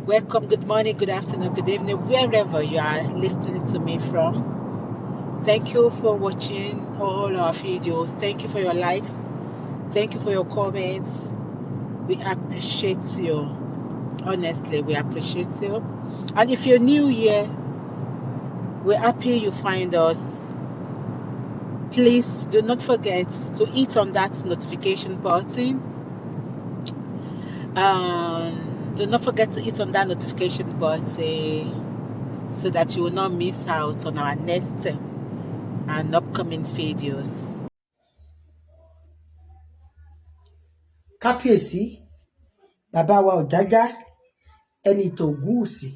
Welcome, good morning, good afternoon, good evening, wherever you are listening to me from. Thank you for watching all our videos. Thank you for your likes. Thank you for your comments. We appreciate you. Honestly, we appreciate you. And if you're new here, we're happy you find us. Please do not forget to hit on that notification button. Do not forget to hit on that notification button so that you will not miss out on our next and upcoming videos. Kábíyèsí, bàbá wa Ọ̀jájá, ẹni tó Ògúnwùsì,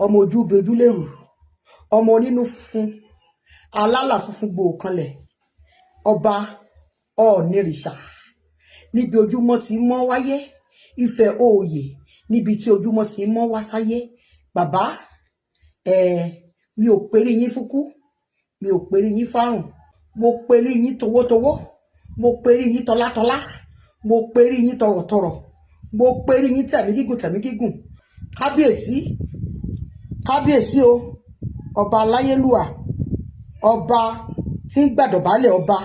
ọmọ ojú bejúlérù, ọmọ onínú funfun, alálà funfun gbòòkanlẹ̀, ọba Ọ̀ọ̀nìrìṣà, níbi ojúmọ́ ti mọ́ wáyé, Ifẹ̀ òòyè, níbi tí ojúmọ́ ti mọ́ wá sáyé. Bàbá ẹ, mi ò perí yín fúkú, mi ò perí yín fárùn, mo perí yín towótowó, mo perí yín tọlátọlá, mo perí yín tọrọtọrọ, mo perí yín tẹ̀mí gígùn tẹ̀mí gígùn. Kábíyèsí, kábíyèsí o, ọba aláyélúwà, ọba tí ń gbàdọ̀bálẹ̀ ọba,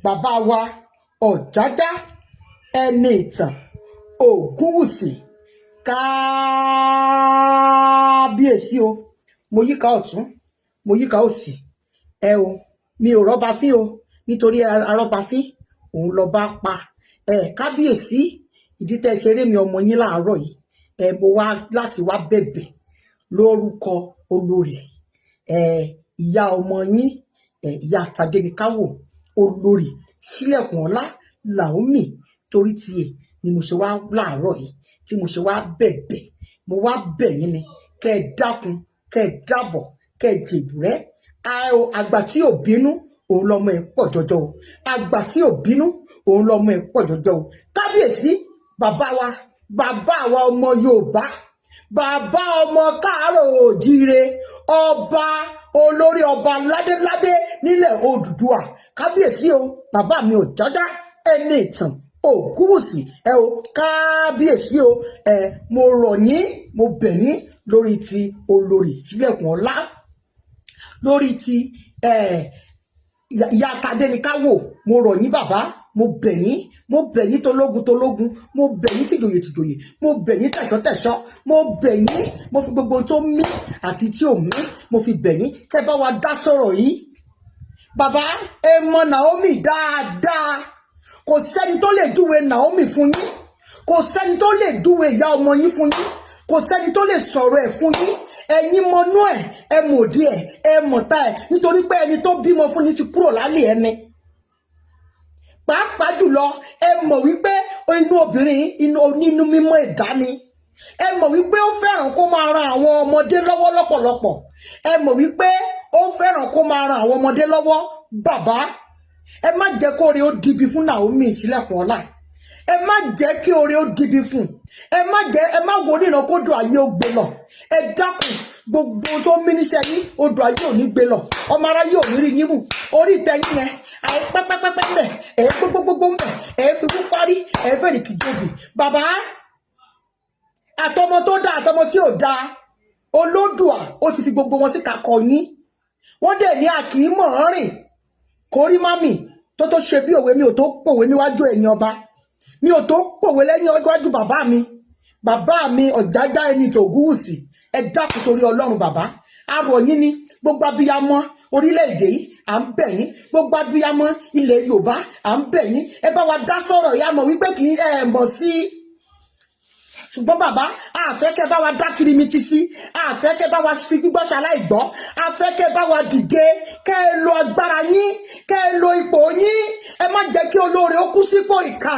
bàbá wa Ọ̀jájá, ẹni ìtàn Ògúnwùsì, kábíyèsí o. Mo yíká ọ̀tún, mo yíká òsì, ẹ o, mi ò rọ́ba fín o, nítorí arọ́ba fín òun lọ́ba pa ẹ. Kábíyèsí, ìdí tẹ́ ẹ ṣeré mi ọmọ yín láàárọ̀ yìí, ẹ, mo wá láti wá bẹ̀bẹ̀ lórúkọ olórí, ẹ, ìyá ọmọ yín, ẹ, ìyá Tadéníkàwò, olórí Sílẹ̀kùn Ọlá Naomi. Torí tiẹ̀ ni mo ṣe wá láàárọ̀ yìí tí mo ṣe wá bẹ̀bẹ̀. Mo wá bẹ̀ yín ni kẹ́ ẹ dákun, kẹ́ ẹ dábọ̀, kẹ́ ẹ jèbùrẹ́. Àgbà tí ò bínú òun lọmọ ẹ̀ pọ̀ jọjọ o. Àgbà tí ò bínú òun lọmọ ẹ̀ pọ̀ jọjọ o. Kábíyèsí, bàbá wa, bàbá wa ọmọ Yorùbá, bàbá ọmọ káàárọ̀ òjíire, ọba olórí ọba ládéládé nílẹ̀ Odùduwà, kábíyèsí o, bàbá mi Ọ̀jájá, ẹni ìtàn Ògúnwùsì, ẹ o, kábíyèsí o. Ẹ, mo rọ̀ yín, mo bẹ̀ yín lórí ti olórí Sílẹ̀kùn Ọlá, lórí ti ẹ ìyá Tadéníkàwò. Mo rọ̀ yín, bàbá, mo bẹ̀ yín, mo bẹ̀ yín tológun tológun, mo bẹ̀ yín tìjòyè tìjòyè, mo bẹ̀ yín tẹ̀ṣọ́ tẹ̀ṣọ́, mo bẹ̀ yín. Mo fi gbogbo ohun tó mí àti tí ò mí, mo fi bẹ̀ yín kẹ́ bá wa dá sọ̀rọ̀ yìí. Bàbá, ẹ mọ Naomi dáadáa. Kò sẹ́ni tó lè júwe Naomi fún yín, kò sẹ́ni tó lè júwe ìyá ọmọ yín fún yín, kò sẹ́ni tó lè sọ̀rọ̀ ẹ̀ fún yín. Ẹ̀yin mọnú ẹ̀, ẹ mọ̀dí ẹ̀, ẹ mọ̀ta ẹ̀, nítorí pé ẹni tó bímọ fún ni ti kúrò lálẹ́ ẹni. Pàápàá jùlọ, ẹ mọ̀ wípé inú obìnrin, inú onínú mímọ́ ẹ̀dá ni. Ẹ mọ̀ wípé ó fẹ́ràn kó máa ran àwọn ọmọdé lọ́wọ́ lọ́pọ̀lọpọ̀. Ẹ mọ̀ wípé ó fẹ́ràn kó máa ran àwọn ọmọdé lọ́wọ́. Bàbá, ẹ má jẹ́ kó rí ó dibi fún Naomi Ìṣílẹ̀kùn Ọlá. Ẹ má jẹ́ kí oore ó dibi fún. Ẹ má jẹ́, ẹ má wo níran kó dùn ayé ó gbé lọ. Ẹ dákun, gbogbo tó mí níṣẹ́ yín, odò ayé ò ní gbé lọ, ọmọ aráyé ò ní rí yín mú. Orí ìtẹ́yìn yẹn àì pẹ́pẹ́pẹ́pẹ́ ń bẹ̀, ẹ̀ gbogbogbò ń bẹ̀, ẹ̀ fi kú parí, ẹ̀ fèrè kìjọbì. Bàbá, àtọmọ tó dáa, àtọmọ tí ò dáa, Olódùà ó ti fi gbogbo wọn sí kakọ yín. Wọ́n dẹ̀ ní a kì í mọ̀ ọ́n rìn kórí mami tó tó ṣe bí òwe. Mi ò tó pòwe níwájú ẹ̀yin ọba, mi ò tó pòwe lẹ́yìn iwájú bàbá mi, bàbá mi Ọ̀jájá, ẹni tó Ògúnwùsì. Ẹ dákun, torí Ọlọ́run, bàbá, arọ̀ yín ni. Gbogbo abiyamọ orílẹ̀-èdè yìí, à ń bẹ̀ yín. Gbogbo abiyamọ ilẹ̀ Yorùbá, à ń bẹ̀ yín. Ẹ bá wa dá sọ̀rọ̀. Ìyá mọ̀ wípé kì í ẹ mọ̀ sí, ṣùgbọ́n bàbá, àfẹ́ kẹ́ bá wa dá kirimiti sí, àfẹ́ kẹ́ bá wa fi gbígbọ́ ṣaláìgbọ́, àfẹ́ kẹ́ bá wa dìde, kẹ́ ẹ lo agbára yín, kẹ́ ẹ lo ipò yín. Ẹ má jẹ́ kí olóore ó kú sípò ìkà.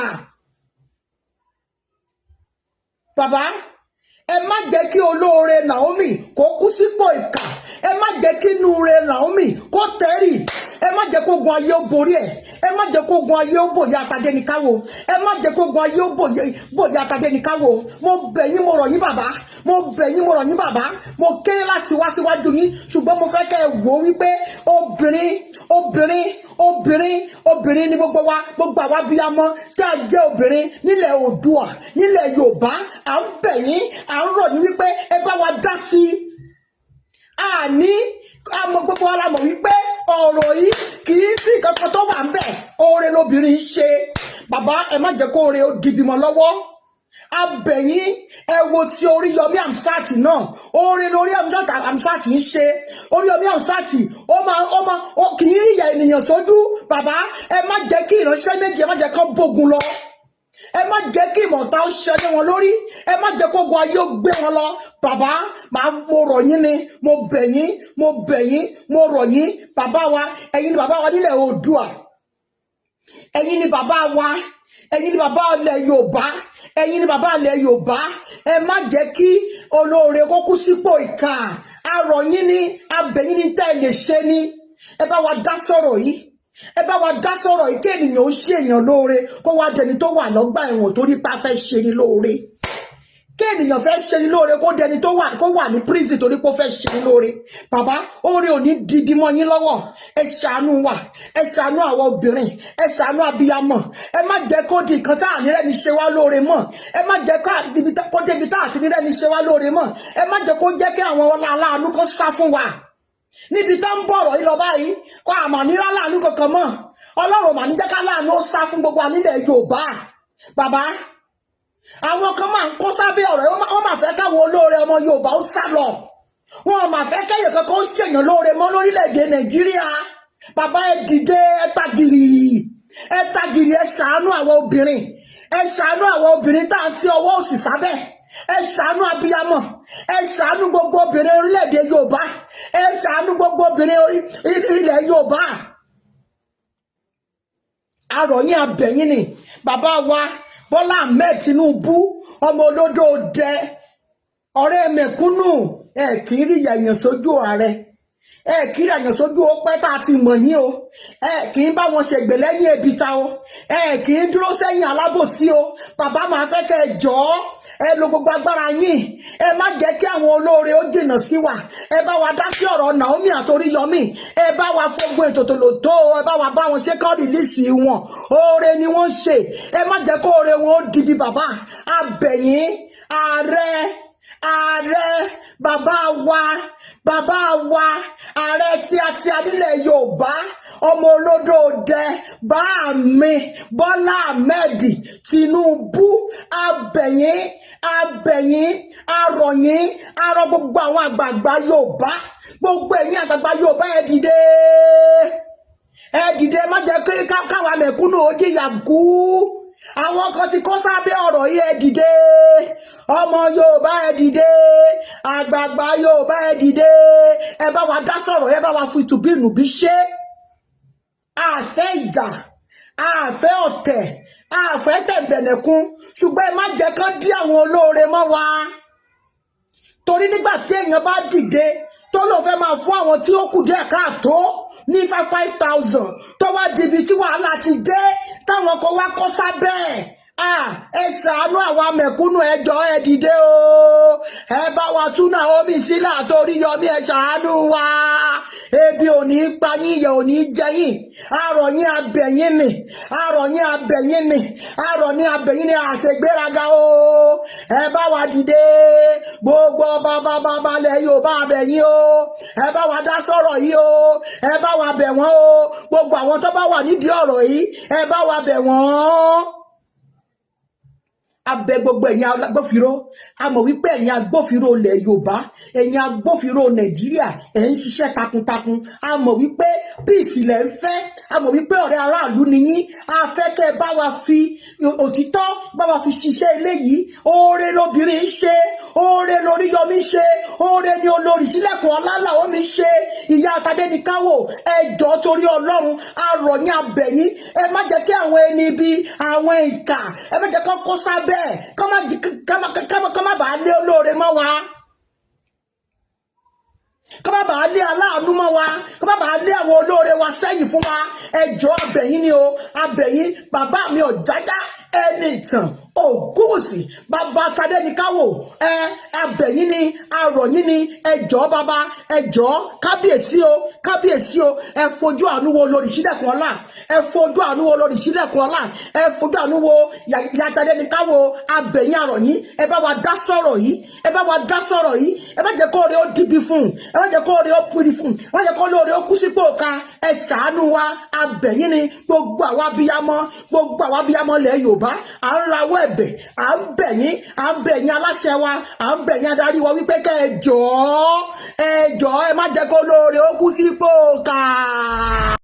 Bàbá, ẹ má jẹ́ kí olóore Naomi kó kú sípò ìkà. Ẹ má jẹ́ kí inú re Naomi kó tẹ́rì. Ẹ Ẹ má jẹ́ kógun ayé ó borí ẹ̀. Ẹ má jẹ́ kógun ayé ó bòyá Tadéníkáwò. Ẹ má jẹ́ kógun ayé ó bòyá Tadéníkáwò. Mo bẹ̀ yín, mo rọ̀ yín, bàbá. Mo bẹ̀ yín, mo rọ̀ yín, bàbá. Mo kéré láti wá síwájú yín, ṣùgbọ́n mo fẹ́ kẹ́ ẹ wò ó wípé obìnrin, obìnrin, obìnrin, obìnrin ní gbogbo wa. Gbogbo àwa bíyamọ tí a jẹ́ obìnrin nílẹ̀ Oòduà, nílẹ̀ Yorùbá, à ń bẹ̀ yín, à ń rọ̀ yín wípé ẹ bá wa dá sí i. Àní àmọ́ gbogbo wa la mọ̀ wípé ọ̀rọ̀ yìí kì í sí kankan tó wà ń bẹ̀. Oore lobìnrin ń ṣe. Bàbá, ẹ má jẹ́ kó oore ó di bímọ lọ́wọ́. Abẹ̀yìn, ẹ wo ti Oríyọmí Hamzat náà. Oore lórí Hamzat ń ṣe. Oríyọmí Hamzat, ó máa ó kì í rí ìyà ènìyàn sójú. Bàbá, ẹ má jẹ́ kí ìránṣẹ́ méjì, ẹ má jẹ́ kán bógun lọ. Ẹ má jẹ́ kí ìmọ̀ta ó ṣẹlẹ̀ wọn lórí. Ẹ má jẹ́ kógun ayé ó gbé wọn lọ. Bàbá, màá mo rọ̀ yín ni. Mo bẹ̀ yín, mo bẹ̀ yín, mo rọ̀ yín. Bàbá wa, ẹ̀yin ni bàbá wa nílẹ̀ Oòduà, ẹ̀yin ni bàbá wa, ẹ̀yin ni bàbá ilẹ̀ Yorùbá, ẹ̀yin ni bàbá ilẹ̀ Yorùbá. Ẹ má jẹ́ kí olóore kó kú sípò ìkà. Arọ̀ yín ni, abẹ̀ yín ni, tẹ́ ẹ lè ṣe ni. Ẹ bá wa dá sọ̀rọ̀ yìí, ẹ bá wa dá sọ̀rọ̀ yìí. Kí ènìyàn ó ṣe èèyàn lóore, kó wá dẹni tó wà lọ́gbà ẹ̀wọ̀n torí pa fẹ́ ṣe ni lóore. Kí ènìyàn fẹ́ ṣe ni lóore, kó dẹni tó wà, kó wà ní prison torí pé ó fẹ́ ṣe ni lóore. Bàbá, oore ò ní didi mọ́ yín lọ́wọ́. Ẹ ṣàánú wa, ẹ ṣàánú àwọn obìnrin, ẹ ṣàánú abiyamọ. Ẹ má jẹ́ kó di nǹkan tá àní rẹ́ni ṣe wá lóore mọ́. Ẹ má jẹ́ kó débi tá àti rẹ́ni ṣe wá lóore mọ́. Ẹ má jẹ́ kó jẹ́ kí àwọn aláàánú kó sá fún wa níbi tá ń bọ̀rọ̀ yìí lọ báyìí. Kó àmà nírà láàánú kankan mọ́. Ọlọ́run mà ní jẹ́ ká láàánú ó sá fún gbogbo ànílẹ̀ Yorùbá. Bàbá, àwọn kan máa ń kó sábẹ́ ọ̀rọ̀ yìí. Wọ́n máa fẹ́ káwọn olóore ọmọ Yorùbá ó sá lọ. Wọn máa fẹ́ kẹ́yìn kankan ó ṣèyàn lóore mọ́ lórílẹ̀‐èdè Nàìjíríà. Bàbá, ẹ dìde, ẹ tagìrì, ẹ tagìrì. Ẹ ṣàánú àwọn obìnrin, ẹ ṣàánú àwọn obìnrin tá à ń tí ọwọ́ òsì sábẹ́. Ẹ ṣàánú abiyamọ, ẹ ṣàánú gbogbo obìnrin orílẹ̀-èdè Yorùbá, ẹ ṣàánú gbogbo obìnrin ilẹ̀ Yorùbá. Arọ̀yìn, abẹ̀yìn ni. Bàbá wa Bọ́lá Ahmed Tinubu, ọmọ olódò dẹ, ọ̀rẹ́ mẹ̀kúnnù, ẹ kì í rí yàyàn sójú ààrẹ, ẹ kì í ràyàn sójú. Ó pẹ́ tá a ti mọ̀ yín o. Ẹ kì í bá wọn ṣègbè lẹ́yìn ebìta o. Ẹ kì í dúró sẹ́yìn alábòsí o. Bàbá, máa fẹ́ kẹ́ ẹ jọ̀ọ́, ẹ lo gbogbo agbára yín. Ẹ má jẹ́ kí àwọn olóore ó jìnnà sí wa. Ẹ bá wa dá sí ọ̀rọ̀ Naomi àtOríyọmí. Ẹ bá wa fọgbọ́n ètò tòlótó. Ẹ bá wa bá wọn ṣe kọ́ release wọn. Oore ni wọ́n ṣe. Ẹ má jẹ́ kó oore wọn ó di bí. Bàbá, abẹ̀yìn. Ààrẹ, ààrẹ, bàbá wa, bàbá wa, ààrẹ tíatíá nílẹ̀ Yorùbá, ọmọ olódò dẹ, bá mi Bọ́lá Ahmed Tinubu, abẹ̀yìn, abẹ̀yìn, arọ̀yìn, arọ gbogbo àwọn àgbààgbà Yorùbá. Gbogbo ẹ̀yin àgbààgbà Yorùbá, ẹ dìde, ẹ dìde. Má jẹ́ kí káwa mẹ̀kúnnù ó jìyà kú. Àwọn kan ti kó sábẹ́ ọ̀rọ̀ yìí. Ẹ dìde, ọmọ Yorùbá, ẹ dìde. Àgbààgbà Yorùbá, ẹ dìde. Ẹ bá wa dá sọ̀rọ̀, ẹ bá wa fi tùbínùbí ṣe. Àfẹ́ ìjà, àfẹ́ ọ̀tẹ̀, àfẹ́ tẹ̀m̀bẹ̀lẹ̀kun, ṣùgbọ́n ẹ má jẹ́ kán dí àwọn olóore mọ́ wa, torí nígbà tí èèyàn bá dìde tó lóun fẹ́ máa fún àwọn tí ó kù díẹ̀ káàtó ní 5,000, tó wá dibi tí wàhálà ti dé, táwọn kan wá kọ́ sábẹ́ ẹ̀. Ẹ ṣàánú àwa mẹ̀kúnnù, ẹ jọ̀ọ́, ẹ dìde o. Ẹ bá wa tú Naomi sílẹ̀ àtOríyọmí. Ẹ ṣàánú wa. Ebi ò ní pa yín, ìyà ò ní jẹ yín. Arọ̀ yín, abẹ̀yìn ni. Arọ̀ yín, abẹ̀yìn ni. Arọ̀ yín, abẹ̀yìn ni. Àṣegbéraga o. Ẹ bá wa dìde. Gbogbo ọba bàbá balẹ̀ Yorùbá, abẹ̀yìn o. Ẹ bá wa dá sọ̀rọ̀ yìí o. Ẹ bá wa bẹ̀ wọ́n o. Gbogbo àwọn tó bá wà nídìí ọ̀rọ̀ yìí, ẹ bá wa bẹ̀ wọ́n. Abẹ gbogbo ẹ̀yin agbófinró. A mọ̀ wípé ẹ̀yin agbófinró ilẹ̀ Yorùbá, ẹ̀yin agbófinró Nàìjíríà, ẹ̀ ń ṣiṣẹ́ takuntakun. A mọ̀ wípé peace lẹ̀ ń fẹ́. A mọ̀ wípé ọ̀rẹ́ aráàlú ni yín. A fẹ́ kẹ́ ẹ bá wa fi òtítọ́ bá wa fi ṣiṣẹ́ eléyìí. Oore lobìnrin ń ṣe, oore lóríyọmí ṣe, oore ni olórí sílẹ̀kùn ọlá omi ṣe, ìyá Tadéníkáwò. Ẹ jọ̀ọ́, torí Ọlọ́run, a rọ̀ yín, abẹ̀ yín. Ẹ má jẹ́ kí àwọn ẹni ibi, àwọn ìkà, ẹ má jẹ́ kó kó sábẹ́ ẹ̀, kọ́ má bàa lé olóore mọ́ wa, kọ́ má bàa. lé aláàánú mọ́ wa, kó má bàa lé àwọn olóore wa sẹ́yìn fún wa. Ẹ jọ̀ọ́, a bẹ̀ yín ni o, a bẹ̀ yín. Bàbá mi Ọ̀jájá Ẹni Ìtàn Ògúnwùsì, bàbá Tadéníkáwò, ẹ a bẹ̀ yín ni, a rọ̀ yín ni. Ẹ jọ̀ọ́ bàbá, ẹ jọ̀ọ́ kábíyèsí o, kábíyèsí o. Ẹ fojú àánú wo olórí Sílẹ̀kùn Ọlá, ẹ fojú àánú wo olórí Sílẹ̀kùn Ọlá, ẹ fojú àánú wo ìyá Tadéníkáwò. A bẹ̀ yín, a rọ̀ yín, ẹ bá wa dá sọ̀rọ̀ yìí, ẹ bá wa dá sọ̀rọ̀ yìí. Ẹ má jẹ́ kó ore ó dibi fún un, ẹ má jẹ́ kó ore ó piri fún un, ẹ má jẹ́ kó lóore ó kú sípò ká. Ẹ ṣàánú wa, a bẹ̀ yín ni. Gbogbo àwa abiyamọ, gbogbo àwa abiyamọ ilẹ̀ Yorùbá, à ń rawọ́ ẹ̀bẹ̀, à ń bẹ̀ yín, à ń bẹ̀ yín aláṣẹ wa, à ń bẹ̀ yín adarí wa wípé kẹ́ ẹ jọ̀ọ́, ẹ jọ̀ọ́, ẹ má jẹ́ kó lóore ó kú sípò ká.